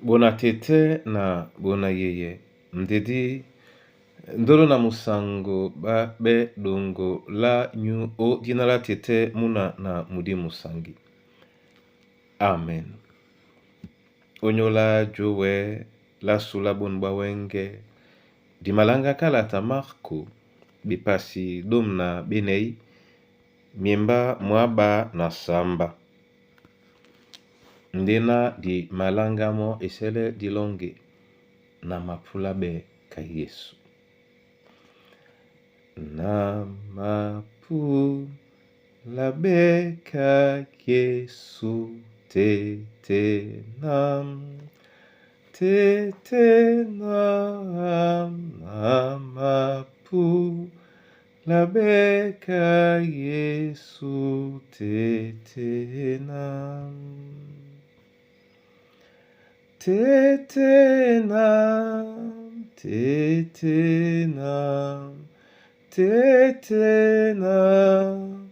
Bona tete na bona yeye ndedi ndolo na musango ba be dongo la nyu o dina la tete muna na mudi musangi. Amen. Onyola jowe la sula bonu bwa wenge dimalanga kalata Marko bipasi domu na binei miemba mwaba na samba. Ndena di malanga mo esele dilonge na mapula be ka Yesu. Na mapula be ka Yesu tete nam tete nam na mapula be ka Yesu tete nam. Tete nam, tete nam, tete nam,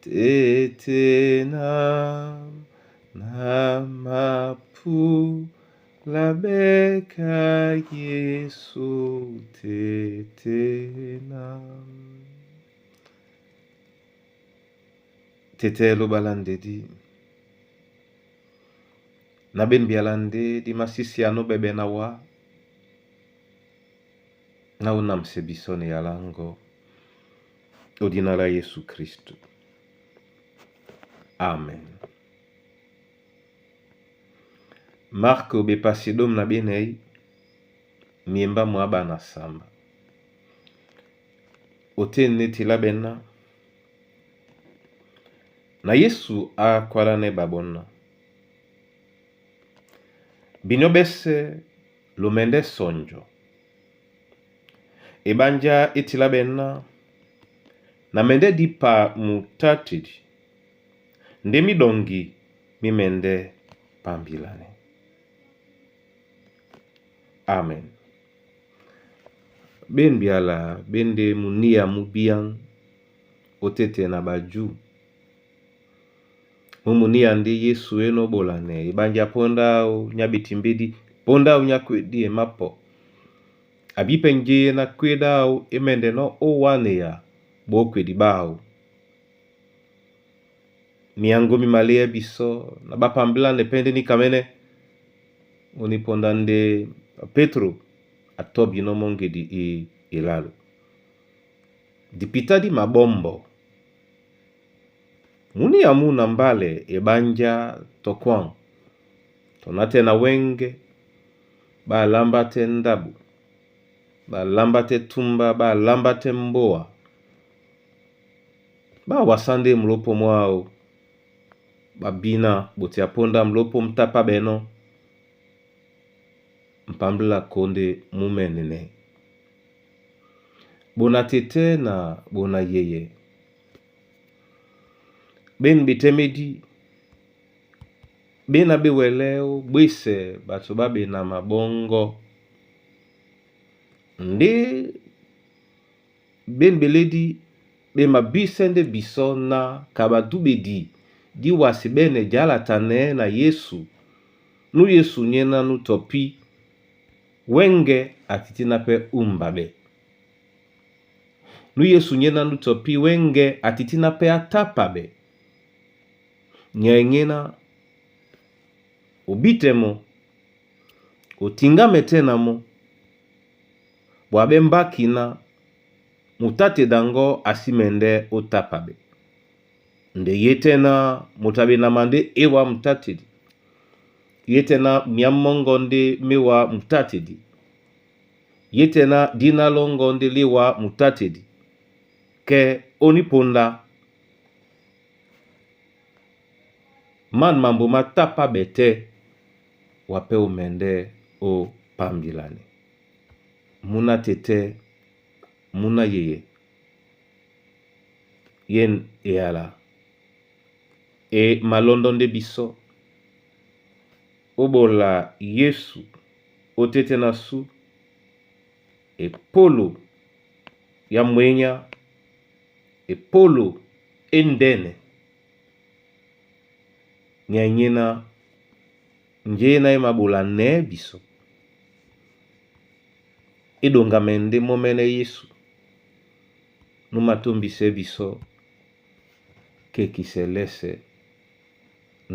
tete nam, namapu la beka Yesu tete nam. Tete lobala ndedi na beni biala nde di masisi ano bebe na wa na unamse biso ne yalango o dina la Yesu Kristu. Amen. Marko bepasi domu na binei miemba mwaba na samba. Ote neti la bena na Yesu akwala ne babona. Binyo bese lumende sonjo. Ebanja etila bena na mende dipa mutatedi. Nde midongi mimende pambilane. Amen. Ben biala bende munia mubiang otete na baju. Mumunia nde Yesu eno bolane ebanja ponda o nyabitimbedi ponda o nyakwedi emapo. Abipe nje na kweda o emende no o wane ya bokwedi bao. Miango mimalea biso na bapambilane pende ni kamene oniponda nde Petro atobi no mongedi e elalo. Dipita di mabombo. Muni ya muna mbale ebanja tokwang. Tonate na wenge balamba te ndabu. Balamba te tumba, balamba te mboa. Ba wasande mlopo mwao. Babina botia ponda mlopo mtapa beno. Mpambla konde mumenene. Bona tete na bona yeye. Ben bitemedi. Bena beweleo bwise bato babe na mabongo. Nde ben beledi be mabise nde biso na kabadubedi di wasi bene jalatane na Yesu. Nu Yesu nyena nu topi wenge atitina pe umbabe. Nu Yesu nyena nu topi wenge atitina pe atapabe. Nyengena obitemo otingame tena mo bwabe mbaki na mutate dango asimende otapabe. Nde yetena mutabe na mande ewa mutatedi. Yetena miamongo nde mewa mutatedi. Yetena dina longo nde lewa mutatedi. Ke oniponda man mambo matapa bete wape omende o pambilane. Muna tete muna yeye yen eyala e malondo nde biso obola Yesu otete na su e polo ya mwenya e polo endene nyanyena Nje na e maɓola nɛ̌ bisɔ. E ɗoŋgamɛ ndé mɔ́mɛ́nɛ́ Yésu nú matómbisɛ bisɔ́ kekisɛ lɛ́sɛ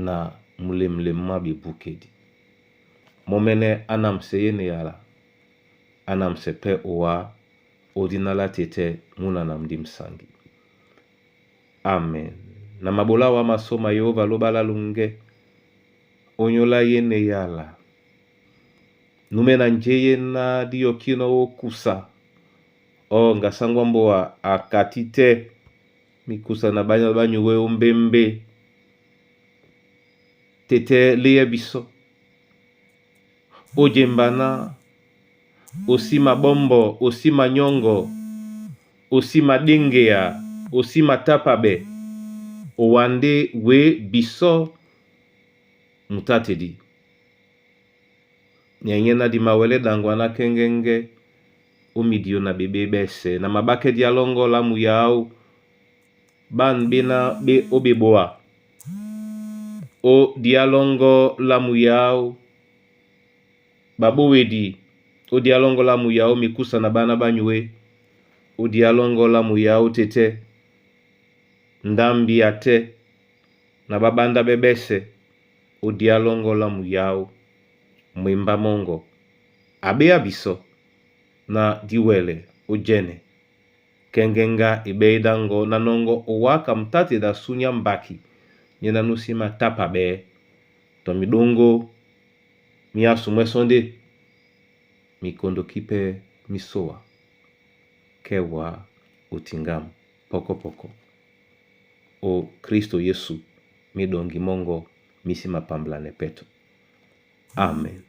na mulemulem mwá ɓebúkedi. Mɔ́mɛ́nɛ́ á namsɛ yé na eyala, á namsɛ pɛ́ owá ó dina lá tetɛ́ múna na ndímsangi. Amen. Na maɓolá wá masóma Yehova lóɓá lá loŋgɛ́, ónyólá yé na eyala. Númɛ́ na njé yéná dí yɔkínɔ́ ókusa. Ɔ ŋgasá ngwá mbóa a katí tɛ́ mikusa na ɓána ɓá nyuwɛ́ ómbémbé tetɛ́ léyɛ́ bisɔ́. Ó jemba ná o sí maɓɔ́mbɔ, o sí manyɔ́ŋgɔ, o sí maɗéŋgeya, o sí matápaɓɛ, o wá ndé wě bisɔ́ mutátedi. Nyɛnyɛ́ ná di mawɛlɛ́ ɗaŋgwa ná kɛ́ŋgɛ́ŋgɛ́ ó midiyo na ɓeɓé ɓɛ́sɛ̄ na maɓákɛ́ dialɔ́ŋgɔ́ lá muya áō ɓân ɓéná ɓé ó ɓeɓoa ó diálɔ́ŋgɔ́ lá muya áō ɓaɓówedi ó diálɔ́ŋgɔ́ lá muya áō mikúsa na ɓána ɓá nyuwɛ́ ó diálɔ́ŋgɔ́ lá muya áō tetɛ́ ndámbi a tɛ́ na ɓáɓándáɓɛ́ ɓɛ́sɛ̄ ó diálɔ́ŋgɔ́ lá muya áō mwembá mɔ́ŋgɔ a ɓéá bisɔ́ na díwɛlɛ ó jɛ́nɛ kɛ́ŋgɛ́ŋgá e ɓɛ́yídáŋgɔ na nɔŋgɔ o wá ka mutátedi a súnyá mbaki nyé ná nú sí matápaɓɛɛ́ tɔ miɗóŋgó mí ásumwɛ́ sɔ́ ndé mikondo kípɛ́ mí sóa kɛ́ wá otiŋgám pɔ́kɔ́pɔ́kɔ́. O Kristo Yesu míɗɔŋgi mɔ́ŋgɔ mí sí mapamblanɛ pɛ́tɔ́. Amen.